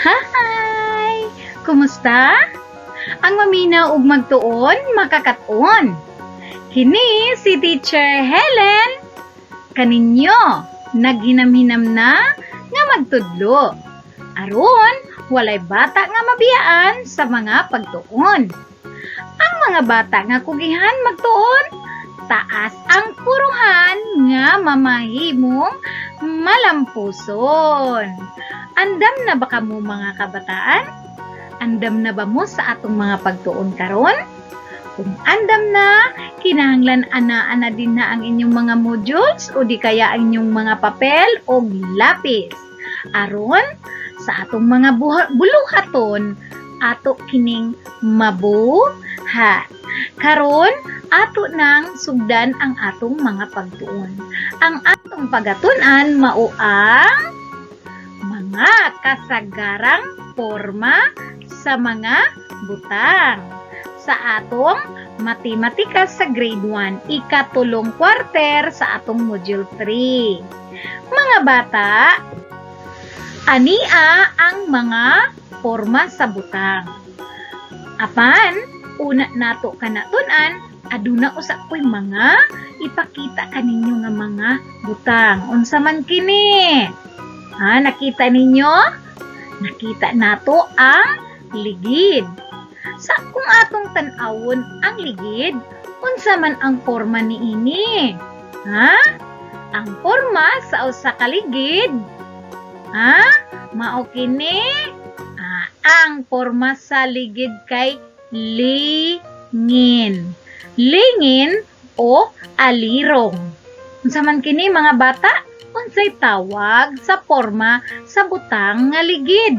Hi! Kumusta? Ang maminaw ug magtuon, makakat-on. Kini si Teacher Helen. Kaninyo, naghinam-hinam na nga magtudlo. Aron, walay bata nga mabiyaan sa mga pagtuon. Ang mga bata nga kugihan magtuon, taas ang puruhan nga mamahimong malampuson. Andam na ba kamo, mga kabataan? Andam na ba mo sa atong mga pagtuon karon? Kung andam na, kinahanglan ana-ana din na ang inyong mga modules o di kaya ang inyong mga papel o lapis. Aron, sa atong mga buluhaton, ato kining mabuhat. Karon, ato nang sugdan ang atong mga pagtuon. Ang atong pagatun-an mao ang mga kasagarang porma sa mga butang. Sa atong matematika sa grade 1, ikatulong quarter sa atong module 3. Mga bata, ania ang mga porma sa butang. Apan, una nato kanatun-an, aduna usa ko'y mga ipakita kaninyo nga mga butang. Unsa man kini? Ha, nakita ninyo? Nakita nato ang ligid. Sa kung atong tan-awon ang ligid, unsa man ang porma niini? Ha? Ang porma sa usa ka ligid, ha? Mao kini? Ah, ang porma sa ligid kay lingin. Lingin o alirong. Unsa man kini, mga bata? Unsay tawag sa porma sa butang nga ligid?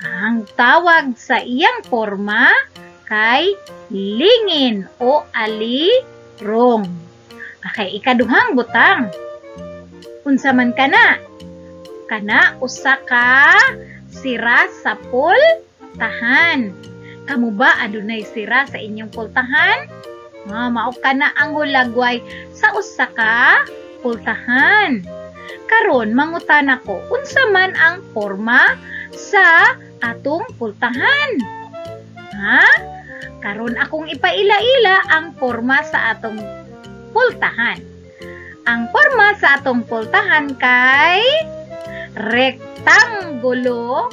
Ang tawag sa iyang porma kay lingin o alirong. Okay, ikaduhang butang. Unsa man kana? Kana usa ka sira sa pultahan. Kamo ba adunay sira sa inyong pultahan? Ah, mao kana ang hulagway sa usa ka pultahan. Karon mangutana ko, unsa man ang porma sa atong pultahan? Ha? Karon akong ipaila-ila ang porma sa atong pultahan. Ang porma sa atong pultahan kay rektanggulo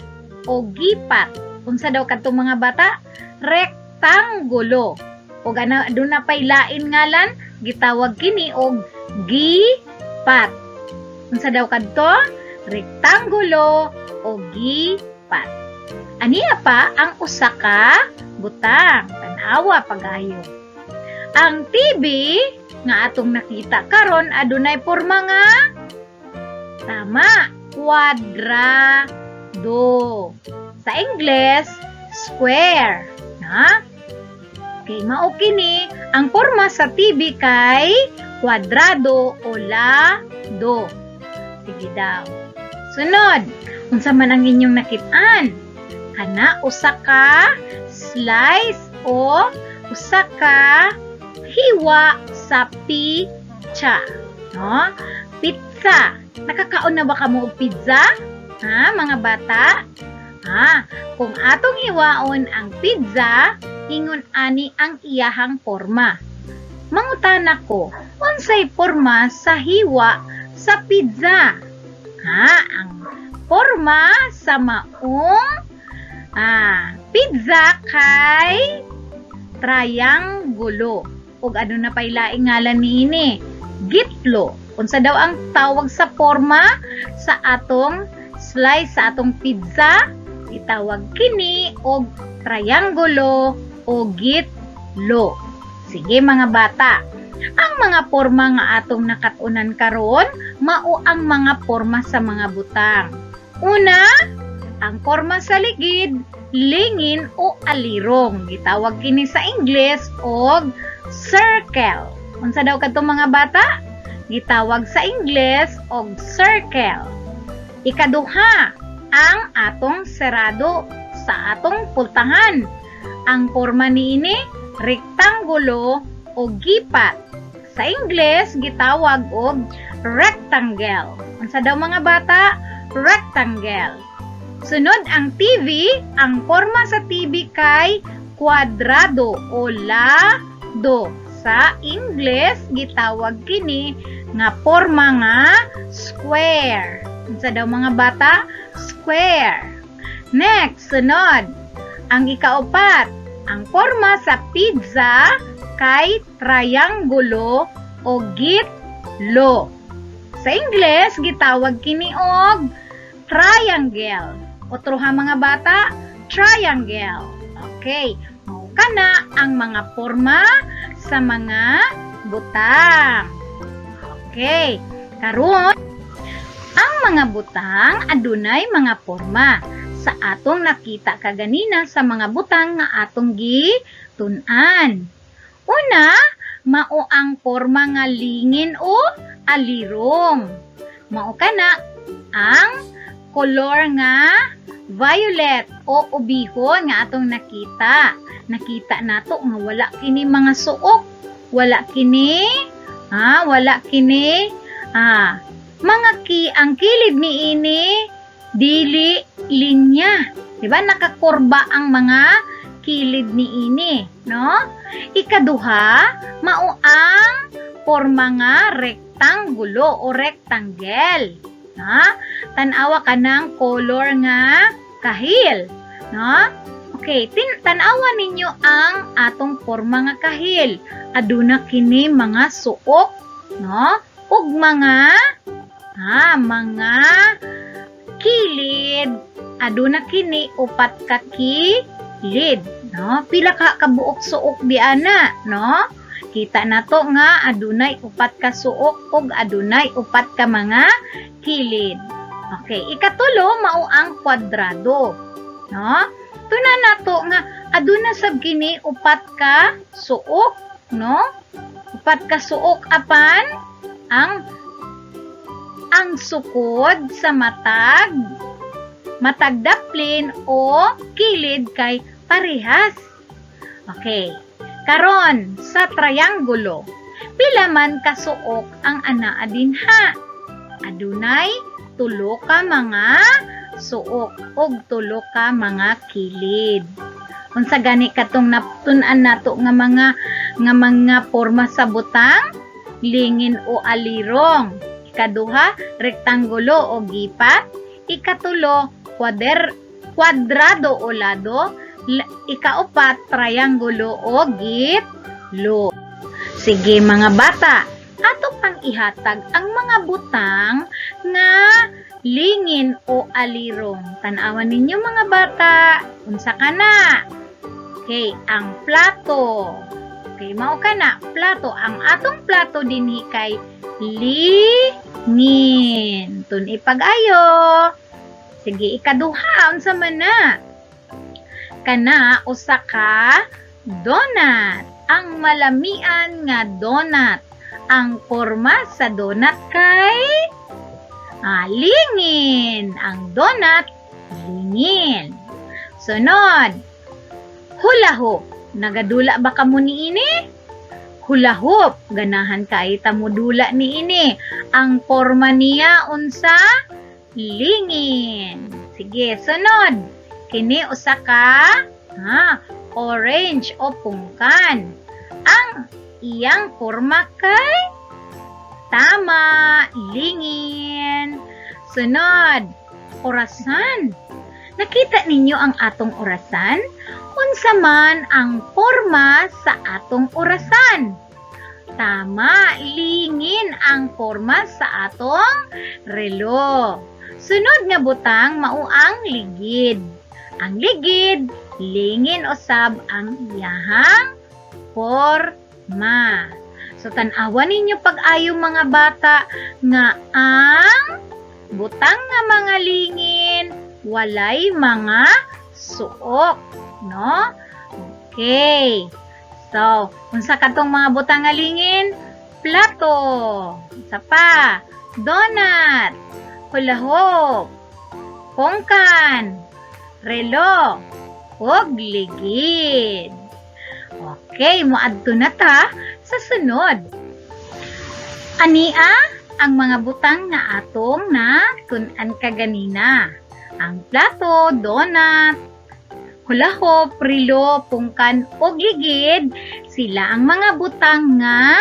o gipat. Unsa daw kadto, mga bata? Rektanggulo. O gana aduna pay lain ngalan, gitawag kini og gipat. Unsa daw kadto? Rektanggulo o gipat. Aniya pa ang usa ka butang. Tan-awa pag-ayo. Ang TV nga atong nakita karon adunay porma nga, tama, kwadrado. Sa Ingles, square. Ha? Okay, mao kini ang porma sa TV kay kwadrado o lado. Sige daw. Sunod, unsa man ang inyong nakit-an? Kana usa ka slice o usa ka hiwa sa pizza. No? Pizza. Nakakaon na ba kamo og pizza? Ha, mga bata? Ha, kung atong hiwaon ang pizza, ingon ani ang iyahang porma. Mangutana ko, unsay porma sa hiwa sa pizza? Ha, ang porma sa maong pizza kay triangulo. Ug aduna pay laing ngalan niini? Gitlo. Unsa daw ang tawag sa porma sa atong slice sa atong pizza? Itawag kini og triangulo o gitlo. Sige, mga bata. Ang mga porma nga atong nakat-unan karon mao ang mga porma sa mga butang. Una, ang porma sa ligid, lingin o alirong. Gitawag kini sa Ingles og circle. Unsa daw kadto, mga bata? Gitawag sa Ingles og circle. Ikaduha, ang atong serado sa atong pultahan. Ang porma niini rektanggulo o gipat. Sa Ingles gitawag og rectangle. Unsa daw, mga bata? Rectangle. Sunod ang TV, ang forma sa TV kay kwadrado o lado. Sa Ingles, gitawag kini nga forma nga square. Unsa daw, mga bata? Square. Next, sunod. Ang ikaupat, ang forma sa pizza kay triangulo o gitlo. Sa Ingles, gitawag kini og triangle. Otro ha, mga bata, triangle. Okay, mao kana ang mga forma sa mga butang. Okay, karon ang mga butang adunay mga forma sa atong nakita kaganina sa mga butang nga atong gitun-an. Una, mao ang forma nga lingin o alirong. Mao kana ang kolor nga violet o ubihon nga atong nakita. Nakita nato nga wala kini mga suok, wala kini wala kini mga ki ang kilid niini dili linya. Di ba? Nakakurba ang mga kilid niini, no? Ikaduha, mao ang porma nga rektanggulo o rectangle. Ha? Tan-awa kanang color nga kahil, no? Okay, tan-awa ninyo ang atong porma nga kahil. Aduna kini mga suok, no? Ug mga kilid. Aduna kini upat ka kilid, no? Pila ka kabuok suok di ana, no? Kita nato nga adunay upat ka suok ug adunay upat ka mga kilid. Okay, ikatulo mao ang kwadrado, no? Tuna nato nga aduna sab kini upat ka suok, no? Upat ka suok apan ang sukod sa matag matag daplin o kilid kay parehas. Okay. Karon sa triangulo, pila man kasuok ang anaa dinha? Adunay tulo ka mga suok ug tulo ka mga kilid. Unsa gani katong natun-an nato nga mga porma sa butang? Lingin o alirong. Ikaduha, rektanggulo o gipat. Ikatulo, kwadrado o lado. Ikaupat, triangulo o gitlo. Sige, mga bata, ato pang ihatag ang mga butang nga lingin o alirong. Tan-awan ninyo, mga bata, unsa kana? Okay, ang plato. Okay, mao kana, plato. Ang atong plato dinhi kay lingin. Tun-i pag-ayo. Sige, ikaduha, unsa man na? Kana usa ka donut. Ang malamian nga donut. Ang porma sa donut kay lingin. Ang donut, lingin. Sunod, hula hoop. Nagadula ba kamo niini? Hula hoop. Ganahan kay ta modula niini. Ang porma niya unsa? Lingin. Sige, sunod. Kini usa ka orange o pungkan. Ang iyang porma kay, tama, lingin. Sunod, orasan. Nakita ninyo ang atong orasan? Unsa man ang porma sa atong orasan? Tama, lingin ang porma sa atong relo. Sunod nga butang mao ang ligid. Ang ligid, lingin usab ang iyahang porma. So tan-awa ninyo pag-ayo, mga bata, nga ang butang nga mga lingin walay mga suok, no? Okay. So, unsa katong mga butang nga lingin? Plato. Unsa pa? Donut. Hula hoop. Pungkan. Relo. Ug ligid. Okay, moadto na ta sa sunod. Ania ang mga butang nga atong natun-an kaganina. Ang plato, donut, hula hoop, relo, pungkan ug ligid, sila ang mga butang nga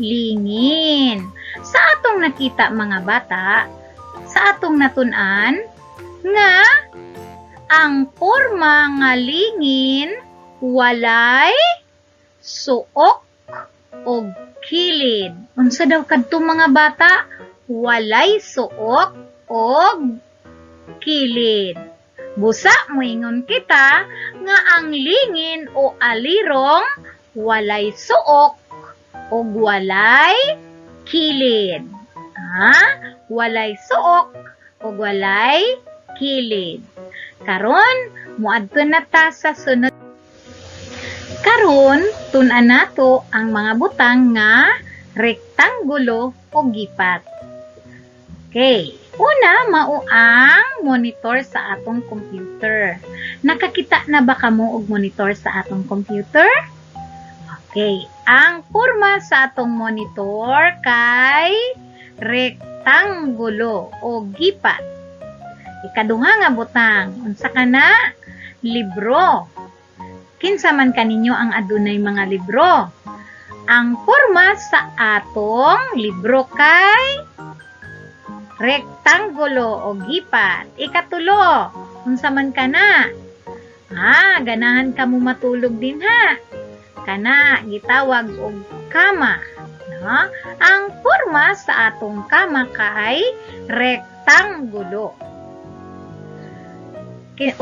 lingin. Sa atong nakita, mga bata, sa atong natun-an nga ang porma nga lingin walay suok og kilid. Unsa daw kadto, mga bata? Walay suok og kilid. Busa moingon kita nga ang lingin o alirong walay suok og walay kilid. Ha? Walay suok og walay kilid. Karon, muadto na ta sa sunod. Karon, tun-an nato ang mga butang nga rektanggulo o gipat. Okay. Una, mao ang monitor sa atong computer. Nakakita na ba kamo og monitor sa atong computer? Okay. Ang porma sa atong monitor kay rektanggulo o gipat. Ikaduha nga butang, unsa kana? Libro. Kinsa man kaninyo ang adunay mga libro? Ang porma sa atong libro kay rektanggulo o gipat. Ikatulo, unsa man kana? Ah, ganahan ka mo matulog din ha. Kana gitawag og kama. No? Ang porma sa atong kama kay rektanggulo.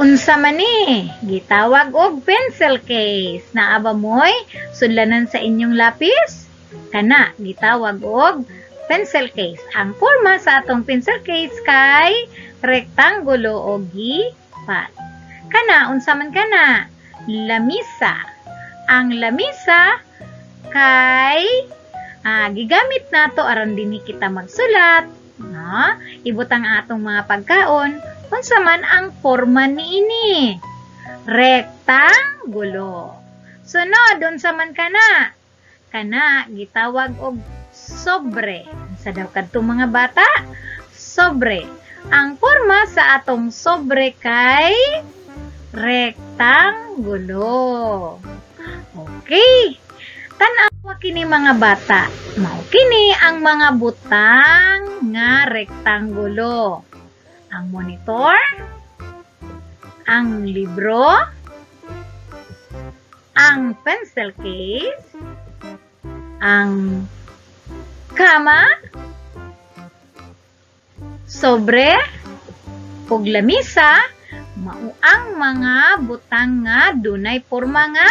Unsa man ni? Gitawag og pencil case. Naa ba mo'y sudlanan sa inyong lapis? Kana gitawag og pencil case. Ang porma sa atong pencil case kay rektanggulo o gipat. Kana, unsa man kana? Lamisa. Ang lamisa kay gigamit nato aron dinhi kita magsulat, no? Ibutang atong mga pagkaon. Unsa man ang porma niini? Rektanggulo. Sunod, unsa man kana? Kana gitawag og sobre. Unsa daw kadto, mga bata? Sobre. Ang porma sa atong sobre kay rektanggulo. Okay. Tan-awa kini, mga bata. Mao kini ang mga butang nga rektanggulo. Ang monitor, ang libro, ang pencil case, ang kama, sobre, ug lamisa, mao ang mga butang nga dunay porma nga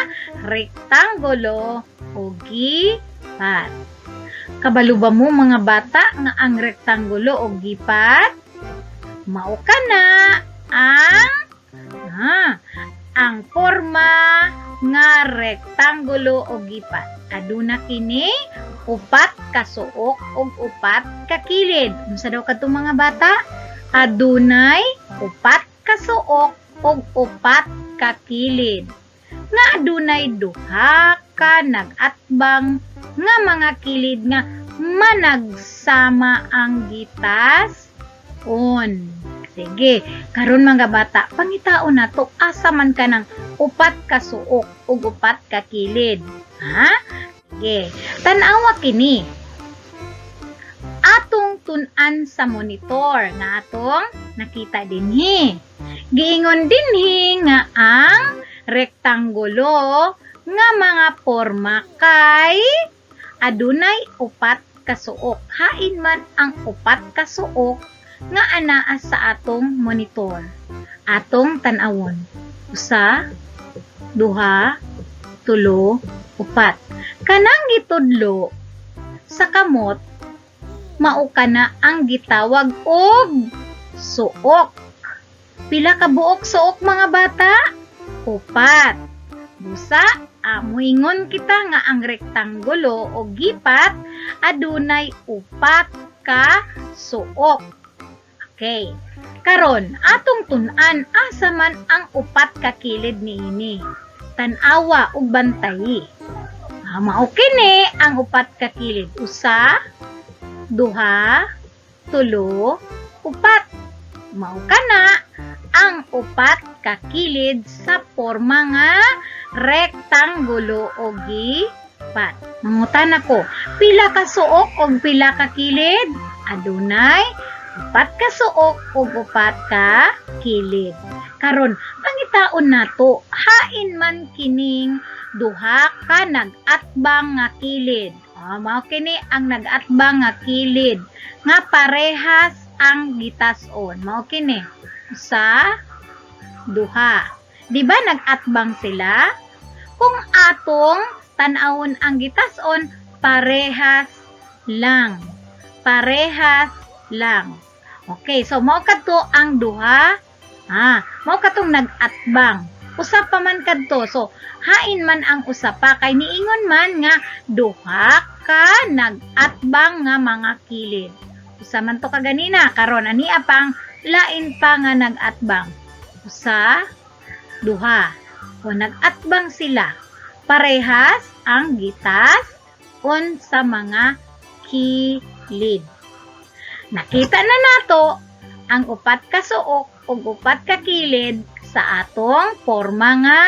rektanggulo o gipat. Kabalo ba mo, mga bata, nga ang rektanggulo o gipat mao kana ang porma nga rektanggulo o gipat? Aduna kini upat ka suok ug upat ka kilid. Unsa daw kadto, mga bata? Adunay upat ka suok ug upat ka kilid. Nga adunay duha ka nag-atbang nga mga kilid nga managsama ang gitas-on. Sige, karon, mga bata, pangitaon nato asa man kanang upat ka suok ug upat ka kilid. Ha? Sige, tan-awa kini. Atong tun-an sa monitor nga atong nakita dinhi. Giingon dinhi nga ang rektanggulo nga mga porma kay adunay upat ka suok. Hain man ang upat ka suok nga anaa sa atong monitor? Atong tan-awon. Usa, duha, tulo, upat. Kanang gitudlo sa kamot, mao kana ang gitawag og suok. Pila ka buok suok, mga bata? Upat. Busa, moingon kita nga ang rektanggulo o gipat adunay upat ka suok. Okay. Karon, atong tun-an asa man ang upat ka kilid niini. Tan-awa ug bantayi. Mao kini ang upat ka kilid. Usa, duha, tulo, upat. Mao kana ang upat ka kilid sa porma nga rektanggulo o gipat. Mangutana ko, pila ka suok og pila ka kilid? Adunay upat ka suok ug upat ka kilid. Karon, pangitaon nato, hain man kining duha ka nag-atbang nga kilid? Oh, mao kini ang nag-atbang nga kilid nga parehas ang gitas-on. Mao kini sa duha. Di ba nag-atbang sila? Kung atong tan-awon ang gitas-on, parehas lang. Parehas lang. Okay, so mao kadto ang duha. Mao katong nag-atbang. Usa pa man kadto. So, hain man ang usa pa kay niingon man nga duha ka nag-atbang nga mga kilid. Usa man to kaganina, karon ania pang lain pa nga nag-atbang. Usa, duha. O nag-atbang sila. Parehas ang gitas-on sa mga kilid. Nakita na nato ang upat ka suok ug upat ka kilid sa atong porma nga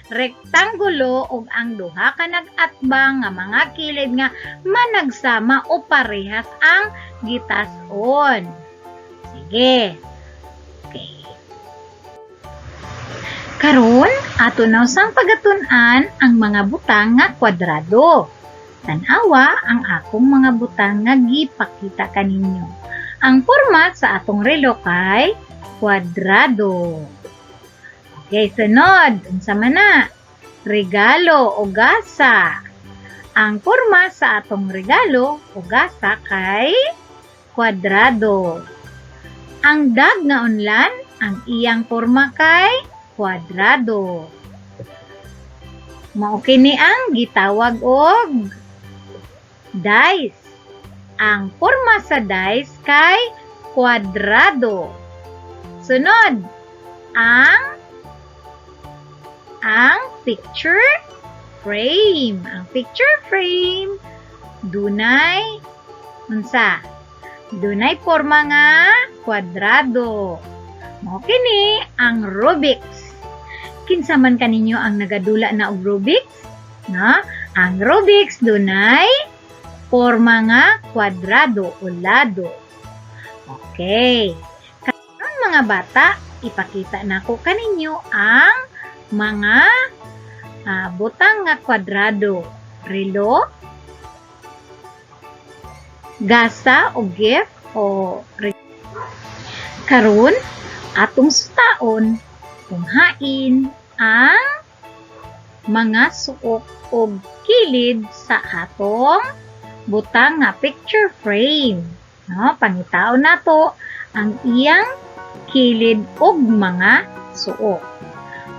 rektanggulo ug ang duha ka nag-atbang nga mga kilid nga managsama o parehas ang gitas-on. Sige. Okay. Karon, ato na usang pagatun-an ang mga butang nga kwadrado. Tan-awa ang akong mga butang nga gipakita kaninyo. Ang forma sa atong relo kay kwadrado. Okay, sunod. Unsa man na? Regalo o gasa. Ang forma sa atong regalo o gasa kay kwadrado. Ang dag nga unlan, ang iyang forma kay kwadrado. Mao kini ang gitawag og dice. Ang forma sa dice kay kwadrado. Sunod, ang picture frame. Ang picture frame dunay unsa? Dunay porma nga kwadrado. Mao kini ang Rubik's. Kinsa man kaninyo ang nagadula na og Rubik's? No? Ang Rubik's dunay porma nga kwadrado o lado. Okay. Karon, mga bata, ipakita nako kaninyo ang mga butang nga kwadrado. Relo, gasa o gift o Karon, atong sutaon kung hain ang mga suok og kilid sa atong butang nga picture frame. No, pangitaon nato ang iyang kilid og mga suok.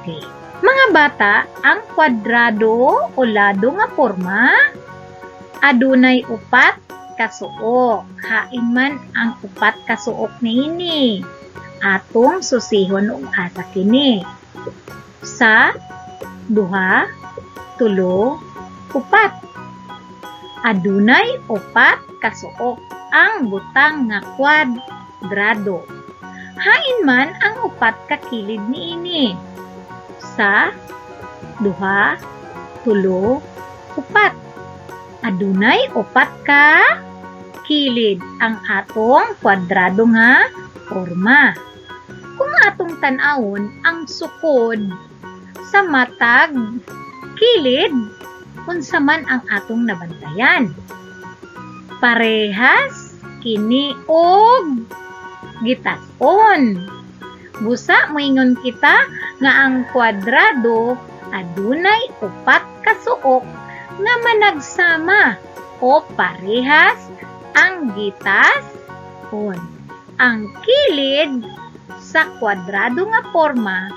Okay. Mga bata, ang kwadrado o lado nga porma adunay upat ka suok. Hain man ang upat ka suok niini? Atong susihon og asa kini. Sa, duha, tulo, upat. Adunay upat ka suok ang butang nga kwadrado. Hain man ang upat ka kilid niini? Sa, duha, tulo, upat. Adunay upat ka kilid ang atong kwadrado nga porma. Kung atong tan-awon ang sukod sa matag kilid, unsa man ang atong nabantayan? Parehas kini og gitas-on. Busa moingon kita nga ang kwadrado adunay upat ka suok nga managsama o parehas ang gitas-on. Ang kilid sa kwadrado nga porma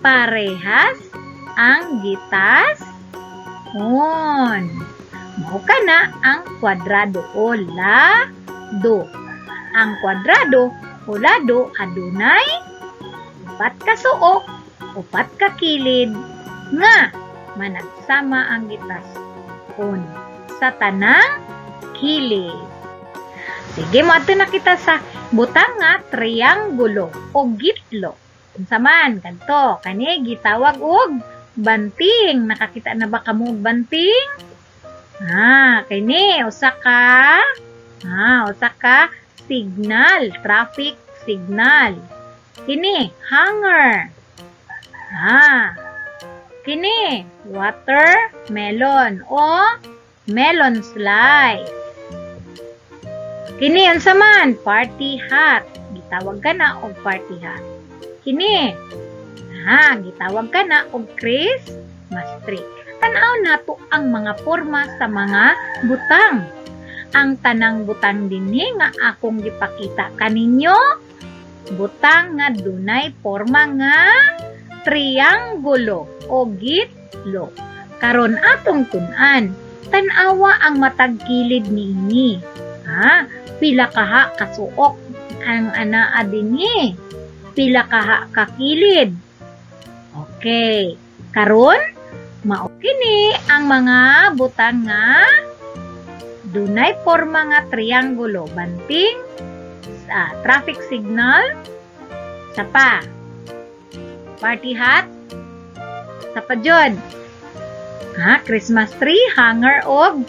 parehas ang gitas-on. Mao kana ang kwadrado o lado. Ang kwadrado o lado adunay upat ka suok, upat ka kilid nga managsama ang gitas-on sa tanang kilid. Sige, moadto na kita sa Butang nga trianggulo o gitlo. Unsa man kadto? Kani gitawag og banting. Nakakita na ba kamo og banting? Ah, kini usa ka signal, traffic signal. Kini hanger. Ah, kini watermelon o melon slice. Kini unsa man? Party hat. Gitawag kana og party hat. Kini gitawag kana og Christmas tree. Tan-aw nato ang mga porma sa mga butang. Ang tanang butang dinhi nga akong gipakita kaninyo, butang nga dunay porma nga trianggulo o gitlo. Karon atong tun-an, tan-awa ang matag kilid niini. Ha? Pila kaha kasuok ang anaa dinhi? Pila kaha ka kilid? Okay. Karon, mao kini ang mga butang nga dunay porma nga trianggulo, banting, sa traffic signal, sa pa, party hat, sa pa jud. Ha, Christmas tree, hanger og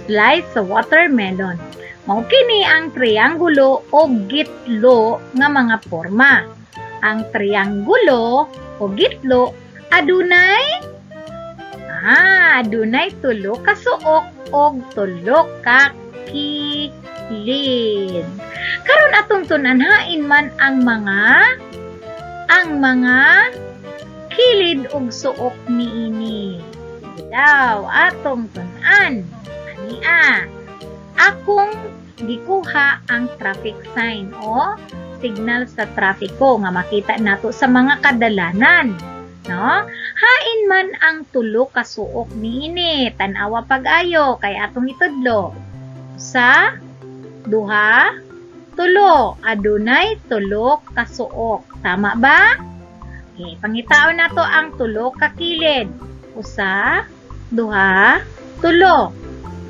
slice sa watermelon. Mao kini ang trianggulo o gitlo nga mga porma. Ang trianggulo o gitlo adunay tulo ka suok og tulo ka kilid. Karon atong tun-an hain man ang mga kilid ug suok niini. Sige daw, atong tun-an. Ania, akong gikuha ang traffic sign o signal sa trapiko nga makita nato sa mga kadalanan. No? Hain man ang tulo ka suok niini? Tan-awa pag-ayo kay atong itudlo. Sa duha, tulo. Adunay tulo ka suok. Tama ba? Okay, pangitaon nato ang tulo ka kilid. Usa, duha, tulo.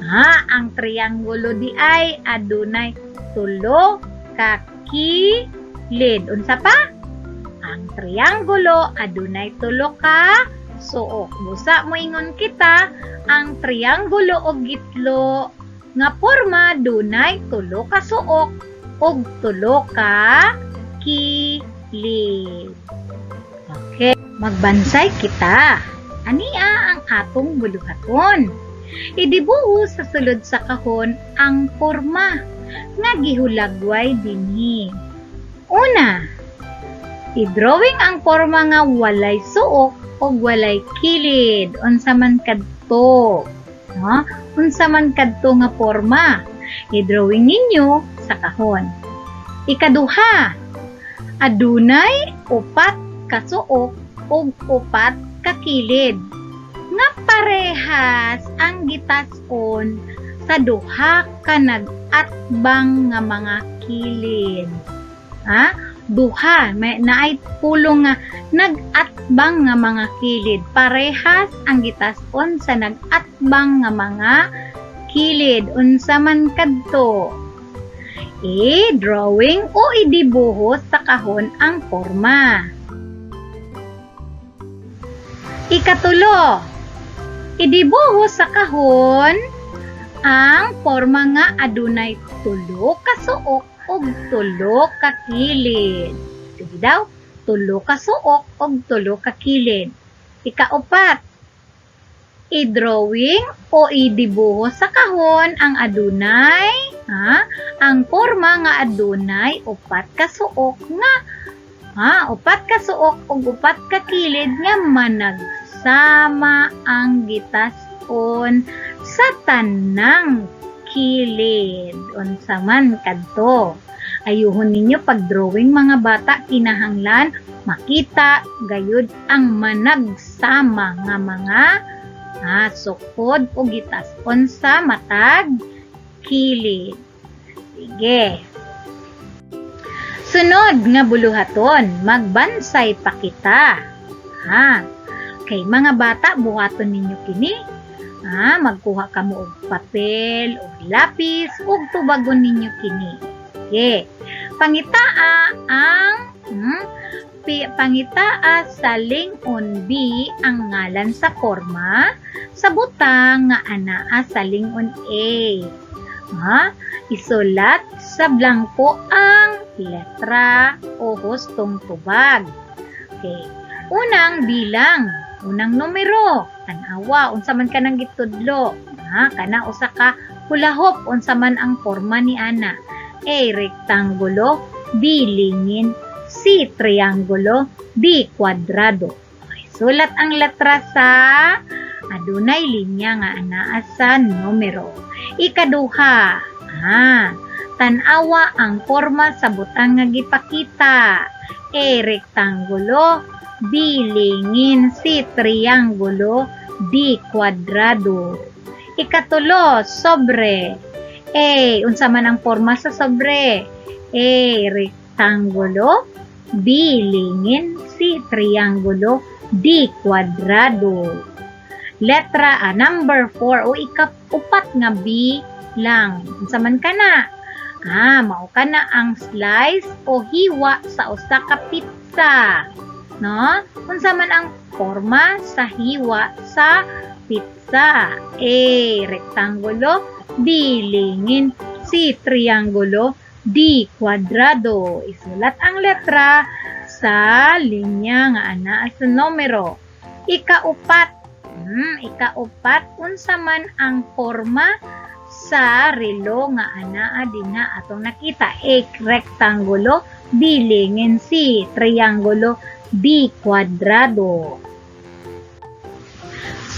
Ha, ang trianggulo diay adunay tulo ka kilid. Unsa pa? Ang trianggulo adunay tulo ka suok. Busa moingon kita, ang trianggulo o gitlo nga porma dunay tulo ka suok ug tulo ka kilid. Okay, magbansay kita. Ania ang atong buluhaton. Idibuho sa sulod sa kahon ang porma nga gihulagway dinhi. Una, i-drawing ang porma nga walay suok o walay kilid. Unsa man kadto? No? Unsa man kadto nga porma? I-drawing ninyo sa kahon. Ikaduha, adunay upat ka suok ug upat ka kilid nga parehas ang gitas-on sa duha ka nag-atbang nga mga kilid. Ha? Duha, may naay pulong nga nag-atbang nga mga kilid. Parehas ang gitas-on sa nag-atbang nga mga kilid. Unsa man kadto? I-drawing o idibuho sa kahon ang porma. Ikatulo, idibuho sa kahon ang porma nga adunay tulo ka suok ug tulo ka kilid. Sige daw, tulo ka suok ug tulo ka kilid. Ikaupat, i-drawing o idibuho sa kahon ang adunay, ha, ang porma nga adunay upat ka suok nga, ha, upat ka suok ug upat ka kilid nga managsama ang gitas-on sa tanang kilid. Unsa man kadto? Ayuhon ninyo pag-drawing, mga bata, kinahanglan makita gayud ang managsama nga mga sukod o gitas-on sa matag kilid. Sige. Sunod nga buluhaton, magbansay pa kita. Ha? Okay, mga bata, buhaton ninyo kini. Ha, magkuha kamo og papel o lapis ug tubagon ninyo kini. Sige. Pangitaa ang pangitaa sa lingon B ang ngalan sa forma sa butang nga anaa sa lingon A. Ha? Isulat sa blangko ang letra o hustong tubag. Okay. Unang bilang, unang numero. Tan-awa, unsa man kanang gitudlo? Ha, kana usa ka hula hoop, unsa man ang forma ni ana? A, rektanggulo, B, lingin, C, triangulo, D, kwadrado. Okay, sulat ang letra sa adunay linya nga anaa sa numero. Ikaduha, tan-awa ang forma sa butang nga gipakita. A, rektanggulo, B, lingin, C, triangulo, D, kwadrado. Ikatulo, sobre. A, unsa man ang forma sa sobre? A, rektanggulo, B, lingin, C, triangulo, D, kwadrado. Letra A, number 4 o ikaupat nga B lang. Unsa man kana? Mao kana ang slice o hiwa sa usa ka pizza. No? Unsa man ang forma sa hiwa sa pizza? A, rektanggulo, B, lingin, C, triangulo, D, kwadrado. Isulat ang letra sa linya nga anaa sa numero. Ikaupat, unsa man ang forma sa relo nga anaa dinha atong nakita? A, rektanggulo, B, lingin, C, triangulo, D, kwadrado.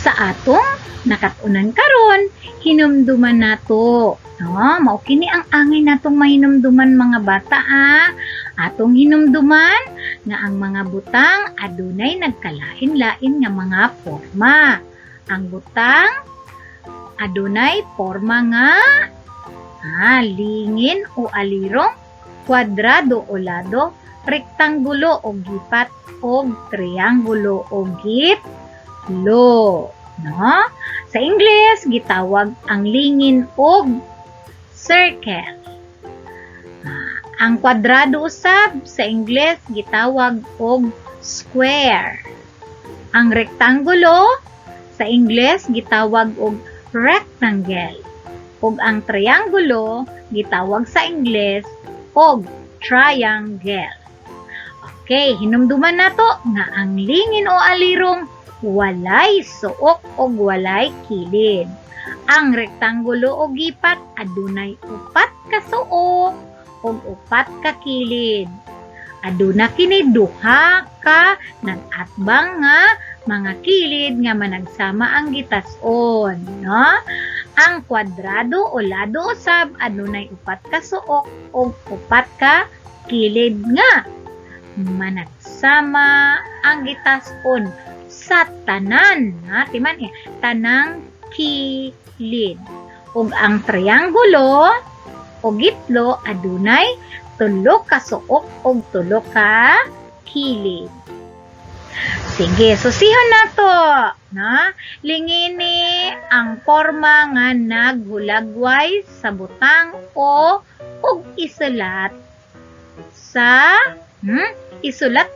Sa atong nakat-unan karon, hinumduman nato. No, mao kini ang angay natong mahinumduman, mga bata, ah. Atong hinumduman nga ang mga butang adunay nagkalain-lain nga mga forma. Ang butang adunay forma nga lingin o alirong, kwadrado o lado, rektanggulo o gipat, o trianggulo o gitlo. No? Sa English, gitawag ang lingin og circle. Ang kwadrado usab sa English gitawag og square. Ang rektanggulo sa English gitawag og rectangle. Ug ang trianggulo gitawag sa English og triangle. Okay, hinumduman nato nga ang lingin o alirong walay suok og walay kilid. Ang rektanggulo o gipat adunay upat ka suok ug upat ka kilid. Aduna kini duha ka nag-atbang nga mga kilid nga managsama ang gitas-on, no? Ang kwadrado o lado usab adunay upat ka suok ug upat ka kilid nga managsama ang gitas-on sa tanan, ha, timan eh, tanang kilid. Ug ang trianggulo o gitlo adunay tulo ka suok ug tulo ka kilid. Sige, susihon nato, no? Lingini ang porma nga naghulagway sa butang o ug isulat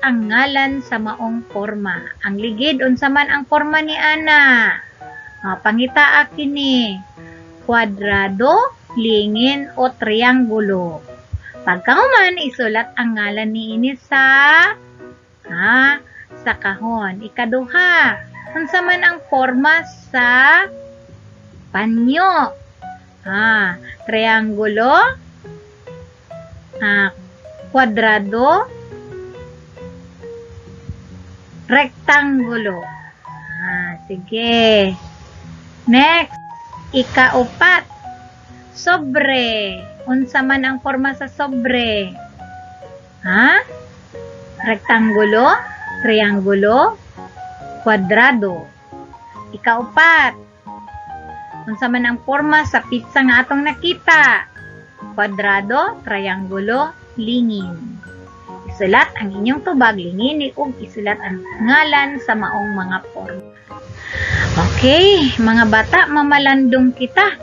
ang ngalan sa maong porma. Ang ligid, unsa man ang porma ni ana? O, pangitaa kini. Kwadrado, lingin o trianggulo. Pagkahuman, isulat ang ngalan niini sa kahon. Ikaduha, unsa man ang porma sa panyo? Trianggulo, kwadrado, rektanggulo. Sige. Next, ikaupat, sobre. Unsa man ang porma sa sobre? Ha? Rektanggulo, trianggulo, kwadrado. Ikaupat, unsa man ang porma sa pizza nga atong nakita? Kwadrado, trianggulo, lingin. Isulat ang inyong tubag, lingini ug isulat ang ngalan sa maong mga porma. Okay, mga bata, mamalandong kita.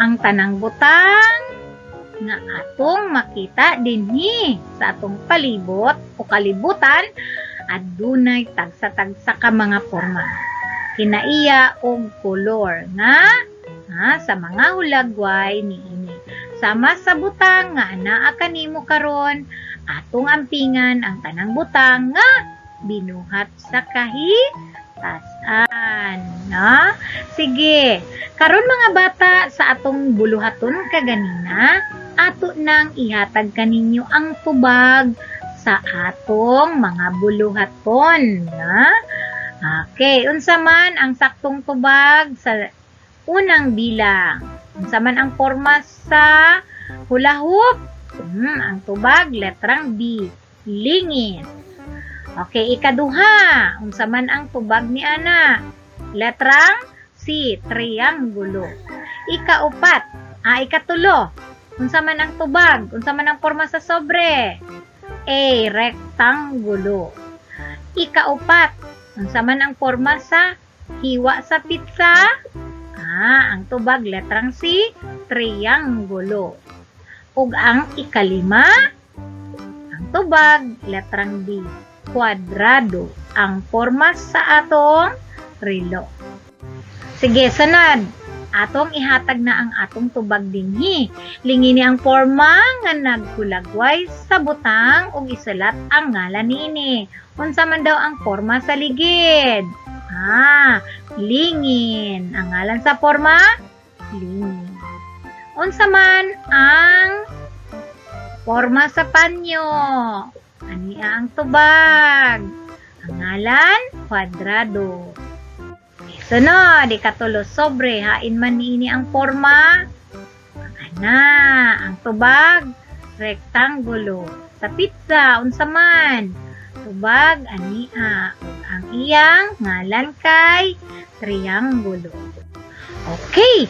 Ang tanang butang nga atong makita dinhi sa atong palibot o kalibutan. Adunay tagsa-tagsa ka mga porma, kinaiya og kolor nga ha, sa mga hulagway niini. Sama sa butang nga anaa kanimo karon, atong ampingan ang tanang butang nga binuhat sa kahitasan. No? Sige. Karon, mga bata, sa atong buluhaton kaganina, ato nang ihatag kaninyo ang tubag sa atong mga buluhaton. Na? Okay, unsa man ang saktong tubag sa unang bilang? Unsa man ang porma sa hula hoop? Ang tubag, letrang B, lingit. Okay, ikaduha, unsa man ang tubag ni ana? Letrang C, trianggulo. Ikaupat, ikatulo, unsa man ang tubag? Unsa man ang porma sa sobre? A, rektanggulo. Ikaupat, unsa man ang porma sa hiwa sa pizza? Ah, ang tubag, letrang C, trianggulo. Ug ang ikalima, ang tubag, letrang D, kwadrado ang porma sa atong relo. Sige, sunod. Atong ihatag na ang atong tubag dinhi. Lingini ang porma nga nagkulagway sa butang ug isulat ang ngalan niini. Unsa man daw ang porma sa ligid? Ah, lingin. Ang ngalan sa porma? Lingin. Unsa man ang porma sa panyo? Ania ang tubag. Ang ngalan, kwadrado. Sunod, ikatulo, sobre. Hain man niini ang porma? Ana, ang tubag, rektanggulo. Sa pizza, unsa man? Tubag, ania. Ug ang iyang ngalan kay trianggulo. Okay,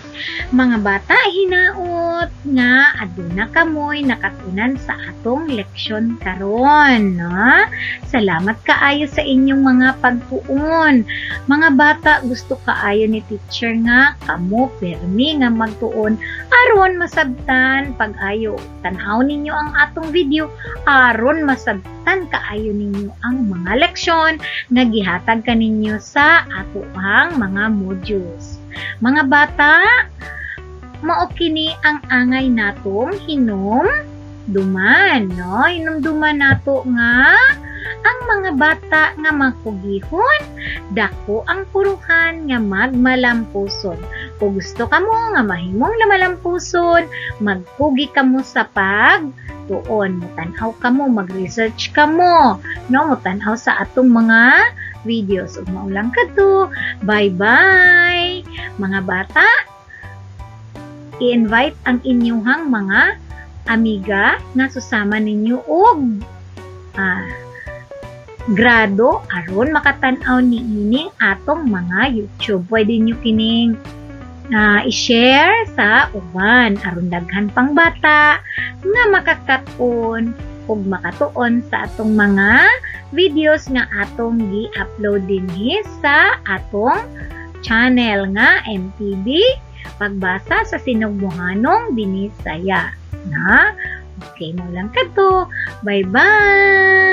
mga bata, hinaot nga aduna kamoy nakatunan sa atong leksyon karon, no? Salamat kaayo sa inyong mga pagtuon. Mga bata, gusto kaayo ni teacher nga kamo permi nga magtuon aron masabtan pag-ayo. Tan-aw ninyo ang atong video aron masabtan kaayo ninyo ang mga leksyon nga gihatag kaninyo sa atoang mga modules. Mga bata, mao kini ang angay natong hinumduman, no? Hinumduman nato nga ang mga bata nga makugihon, dako ang puruhan nga magmalampuson. Kung gusto kamo nga mahimong na malampuson, magpugi kamo sa pagtuon. Mutan-aw kamo, mag-research kamo, no? Mutan-aw sa atong mga videos. Ug mao lang kadto. Bye-bye. Mga bata, i-invite ang inyong mga amiga nga susama ninyo og grado aron makatan-aw niining atong mga YouTube. Pwede nyo kining i-share sa uban aron daghan pang bata nga makakat-on ug makatuon sa atong mga videos nga atong gi-upload dinhi sa atong channel nga MTB Pagbasa sa Sinugbuanong Binisaya. Na? Okay, mao lang kadto. Bye-bye!